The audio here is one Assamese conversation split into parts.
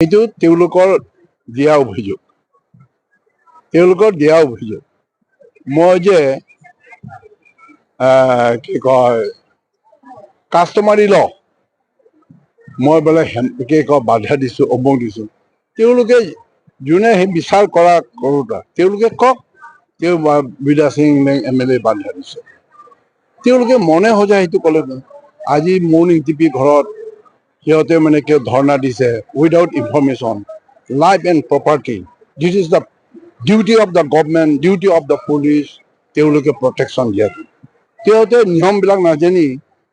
সেইটো তেওঁলোকৰ দিয়া অভিযোগ, তেওঁলোকৰ দিয়া অভিযোগ। মই যে কি কয়, কাষ্টমাৰী ল মই বোলে কি কয়, বাধা দিছো, অমুক দিছো। তেওঁলোকে যোনে সেই বিচাৰ কৰা কৰোঁতা, তেওঁলোকে কওক তেওঁ বিদ্যা সিং এম এল এ বাধা দিছে। তেওঁলোকে মনে সজাই সেইটো ক'লে নহয়। আজি মোৰ টিপি ঘৰত সিহঁতে মানে কিয় ধৰ্ণা দিছে without information? Life and property, this is the duty of the government, duty of the police, তেওঁলোকে প্ৰটেকশ্যন দিয়াটো। সিহঁতে নিয়মবিলাক নাজানি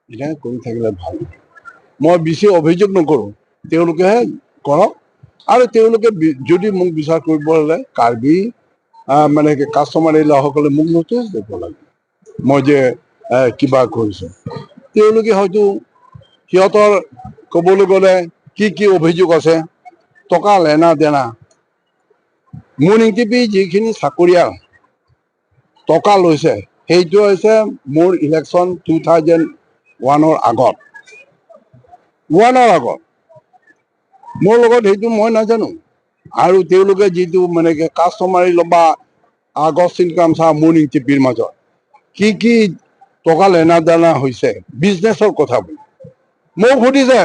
এনেকৈ কৰি থাকিলে ভাল। মই বেছি অভিযোগ নকৰোঁ, তেওঁলোকেহে কৰক। আৰু তেওঁলোকে যদি মোক বিচাৰ কৰিব হ'লে কাৰ্বি মানে কাষ্টমাৰী লোকসকলে মোক নটিচ দিব লাগে মই যে কিবা কৰিছোঁ। তেওঁলোকে হয়তো সিহঁতৰ ক'বলৈ গ'লে কি কি অভিযোগ আছে, টকা লেনা দেনা, মোৰ টিপি যিখিনি চাকৰিয়াল টকা লৈছে, সেইটো হৈছে মোৰ ইলেকশ্যন 2001ৰ আগত, ওৱানৰ আগত মোৰ লগত সেইটো মই নাজানো। আৰু তেওঁলোকে যিটো মানে কাষ্টমাৰী ল'বা, আগষ্টিন কামচা মোৰ টিপিৰ মাজত কি কি টকা লেনা দেনা হৈছে, বিজনেছৰ কথা বুলি মোক সুধিছে,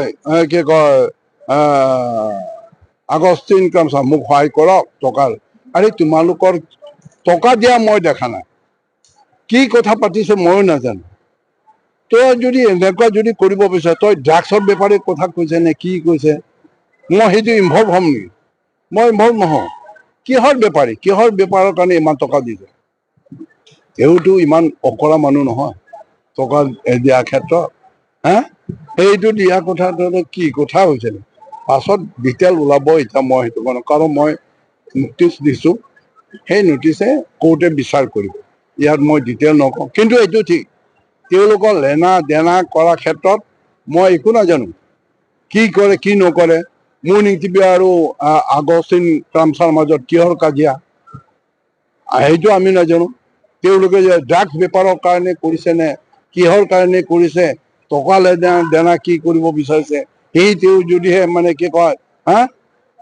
কি কয়, আগষ্টিন কামচা মোক সহায় কৰক টকাৰ। আৰে, তোমালোকৰ টকা দিয়া মই দেখা নাই, কি কথা পাতিছে ময়ো নাজানো। তই যদি এনেকুৱা যদি কৰিব বিচাৰ, তই ড্ৰাগছৰ বেপাৰীৰ কথা কৈছে নে কি কৈছে, মই সেইটো ইনভলভ হ'ম নেকি? মই ইনভলভ নহওঁ। কিহৰ বেপাৰী, কিহৰ বেপাৰৰ কাৰণে ইমান টকা দিছে? তেওঁতো ইমান অকৰা মানুহ নহয় টকা দিয়াৰ ক্ষেত্ৰত। হা, সেইটো দিয়া কথাটো কি কথা হৈছে, পাছত ডিটেইল ওলাব। এতিয়া মই সেইটো কাৰণে, কাৰণ মই নটিচ দিছোঁ, সেই নটিচে কোৰ্টে বিচাৰ কৰিব। ইয়াত মই ডিটেইল নকওঁ। কিন্তু এইটো ঠিক, তেওঁলোকৰ লেনা দেনা কৰাৰ ক্ষেত্ৰত মই একো নাজানো, কি কৰে কি নকৰে। মোৰ নীতিবি আৰু আগষ্টিন ক্ৰামচাৰ মাজত কিহৰ কাজিয়া, সেইটো আমি নাজানো। তেওঁলোকে যে ড্ৰাগছ বেপাৰৰ কাৰণে কৰিছে নে কিহৰ কাৰণে কৰিছে, টকা লেনা দেনা কি কৰিব বিচাৰিছে, সেই তেওঁ যদিহে মানে কি কয়, হা,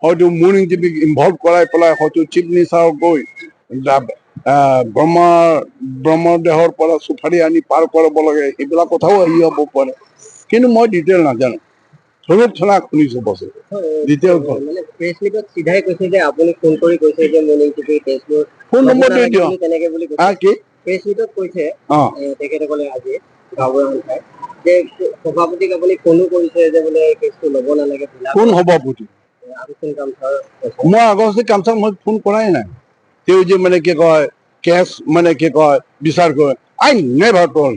হয়তো মোৰ টিপিক ইনভলভ কৰাই পেলাই হয়তো চিফ মিনিষ্টাৰক গৈ ব্ৰহ্মদেহৰ পৰা চুফাৰি আনি পাৰ কৰাব লাগে, সেইবিলাক কথাও আহি হ'ব পাৰে। কিন্তু মই ডিটেইল নাজানো, থুনুক থানাক শুনিছো বস্তু ডিটেইল। মানে প্ৰেছ মিটত চিধাই কৈছে যে আপুনি ফোন কৰি কৈছে যে মৰ্ণিং টিভি কেছবোৰ ফোন নম্বৰটো দিয়ক। তেনেকে বুলি হা কৈছে। কি? প্ৰেছ মিটত কৈছে। তেখেতসকলে আজি গাঁওবুঢ়া সন্থাই যে সভাপতিক আপুনি ফোনো কৰিছে যে বোলে এই কেছটো ল'ব নালাগে। কোন সভাপতি? আগষ্টিন কামচাৰ কৈছে। মই আগষ্টিন কামচাক মই ফোন কৰাই নাই। তেওঁ যে মানে কি কয়, কেছ মানে কি কয়, বিচাৰ কৰে, I never call.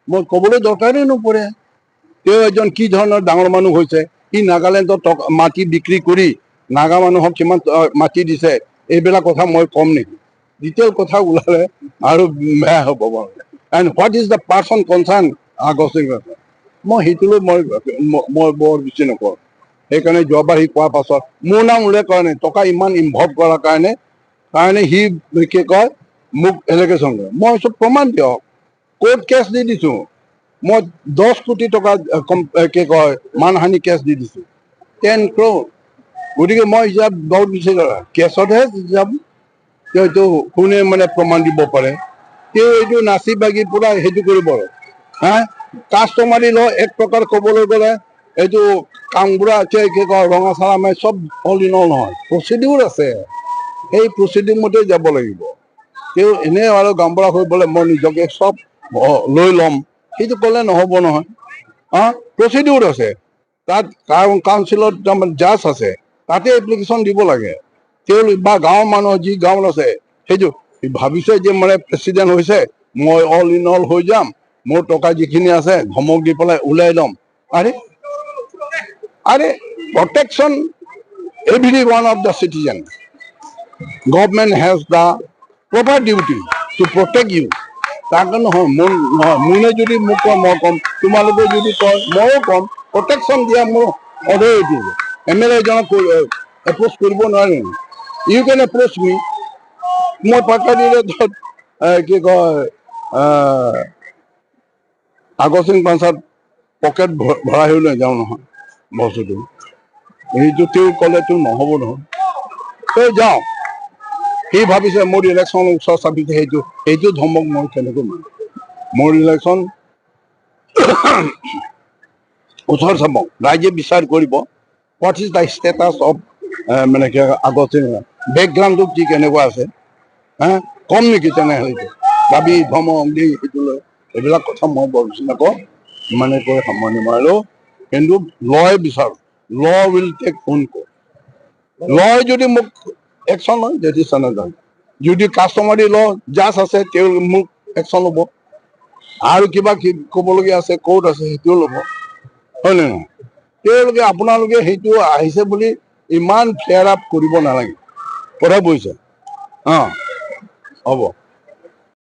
মই ক'বলৈ দৰকাৰেই নপৰে। তেওঁ এজন কি ধৰণৰ ডাঙৰ মানুহ হৈছে, সি নাগালেণ্ডত টকা মাটি বিক্ৰী কৰি নাগা মানুহক কিমান মাটি দিছে, এইবিলাক কথা মই ক'ম নেকি? ডিটেইল কথা ওলালে আৰু বেয়া হ'ব বাৰু। And what is the person concern, Augustine, মই সেইটোলৈ মই মই বৰ বেছি নকওঁ। সেইকাৰণে যোৱাবাৰ সি কোৱাৰ পাছত মোৰ নাম উল্লেখ কৰা নাই। টকা ইমান ইনভলভ কৰাৰ কাৰণে সি কি কয়, মোক এলিগেশ্যন কৰে। মই চব প্ৰমাণ দিয়ক, কোৰ্ট কেছ দি দিছো। মই 10 কোটি টকা কি কয়, মানহানি কেছ দি দিছো, 10 ক্ৰ'ৰ। গতিকে মই ইয়াত বহুত বেছি কেছতহে যাম। এইটো কোনে মানে প্ৰমাণ দিব পাৰে? তেওঁ এইটো নাচি বাগি পুৰা সেইটো কৰিব। হা, কাষ্টমাৰী ল এক প্ৰকাৰ ক'বলৈ গ'লে এইটো কামবোৰা আছে, কি কয়, ৰঙা চাৰা মাৰি চব অল ইন অল নহয়, প্ৰচিডিউৰ আছে, সেই প্ৰচিডিউৰ মতে যাব লাগিব। তেওঁ এনেই আৰু গামবুঢ়া হৈ বোলে মই নিজকে চব লৈ ল'ম, সেইটো ক'লে নহ'ব নহয়। হা, প্ৰচিডিউৰ আছে, তাত কাউন্সিলত জাজ আছে, তাতে এপ্লিকেশ্যন দিব লাগে। তেওঁলোক বা গাঁৱৰ মানুহ যি গাঁৱত আছে, সেইটো ভাবিছে যে মানে প্ৰেচিডেণ্ট হৈছে, মই অল ইন অল হৈ যাম, মোৰ টকা যিখিনি আছে ধমক দি পেলাই ওলাই ল'ম। আৰে আৰে, protection every one of the citizen, government has the proper duty to protect you. তাৰ কাৰণে নহয়, মোৰ নহয়, মোনে যদি মোক কয় মই ক'ম, তোমালোকে যদি কয় ময়ো ক'ম। প্ৰটেকশ্যন দিয়া মোৰ অথৰিটি। এম এল এজনক এপ্ৰ'চ কৰিব নোৱাৰিম? You can approach me. মই পাত্তা দিলে কি কয়, আগষ্টিন পাঞ্চাত পকেট ভৰাই হৈ নাযাওঁ নহয় বস্তুটো। সেইটো তেওঁ ক'লেতো নহ'ব নহয়। তই যাওঁ, সি ভাবিছে মোৰ ইলেকশ্যন ওচৰ চাপিছে। সেইটো ধমক মই কেনেকৈ মানিম? মোৰ ইলেকশ্যন ওচৰ চাপক, ৰাইজে বিচাৰ কৰিব what is the status of মানে কি আগতে বেকগ্ৰাউণ্ডটো কি কেনেকুৱা আছে। হা, কম নেকি তেনেহ'লে দাবী ধমক দি সেইটো লৈ? এইবিলাক কথা মই বৰ বেছি নকওঁ, মানে কৈ সামৰণি মাৰিলো। কিন্তু লয় বিচাৰোঁ, law will take own course. লয় যদি মোক একশ্যন লয়, that is another. যদি কাষ্টমাৰী ল জাজ আছে, তেওঁ মোক একশ্যন ল'ব। আৰু কিবা কি ক'বলগীয়া আছে, কোৰ্ট আছে, সেইটোও ল'ব, হয় নে নহয়? তেওঁলোকে আপোনালোকে সেইটো আহিছে বুলি ইমান ফ্লেয়াৰ আপ কৰিব নালাগে। কথা বুজিছে? অঁ, হ'ব।